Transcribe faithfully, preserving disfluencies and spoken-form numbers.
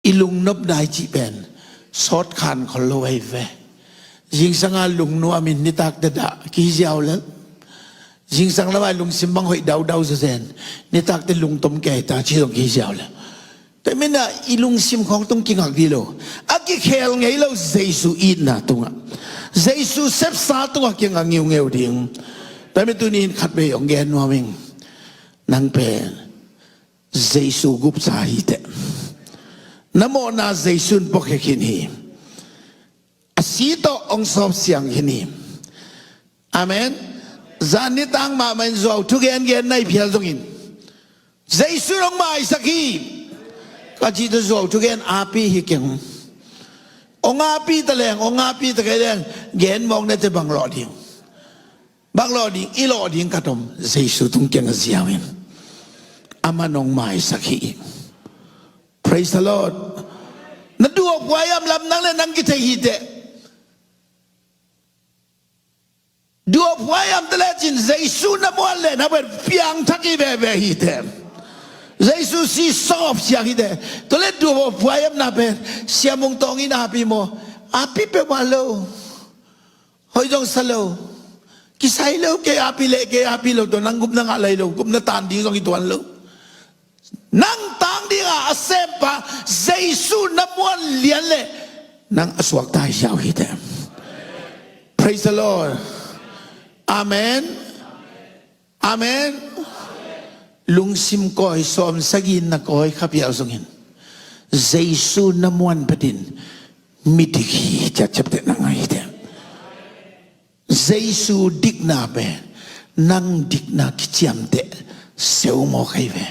I lungnopna i cih pen sawtkhan khol lo ahi ve. Zingsanga lungnuamin nitakte dah kihi ziau lel. Zingsang lama i lungsim bang hoih daudau zawzen, nitakte lungtom kei ta ci zong kihi ziau lel. Tua mina i lungsim khawng tung kingak dih lo. A kikhel ngei lo Jesu itna tungah, Jesu sepsa tungah kingak ngiungeu ding. Tua mi tuni in khat vei hong gen nuam ing. Nang pen Jesu gupsa hi teh. Na mawhna Jesu in puakhia khin hi. A si tawh hong sawp siang khin hi. Amen. Zan nitang mahmah in zuau thugen gen na hi phial zongin, Jesu in hong maisak hi. Ka cih tawh zuau thugen api hi keng. Hong api ta leng, hong api ta kei leng, gen mawk na teh bang lawh ding. Bang lawh ding, i lawh ding ka tom, Jesu tung kiang a ziau in. Aman hong maisak hi. Praise the Lord. Na duh a phuai hiam lam nang le nang kithei hi teh. Duh a phuai hiam ta lecin Jesu na muan le na pen piangthak hi veve hi teh. Jesu si sawp siang hi teh. Tua le duh a phuai hiam na pen Sia Mung Tawng in api maw? Api peuhmah lo. Hoih zong sa lo. Kisai lo, kei api le kei api lo tawh nang gupna ngah lai lo, gupna tan ding zong i tuan lo. Nang tang dinga a sempa Jesu na muan lian le nang a suakta hi ziau hi teh. Praise the Lord. Amen. Amen. Lungsim kawi sawm sagih na kawi kha piau zongin Jesu na muan phetin midik hi ciat ciapteh na ngai hi teh. Jesu dikna pen nang dikna kiciamteh seu mawk ahi ve.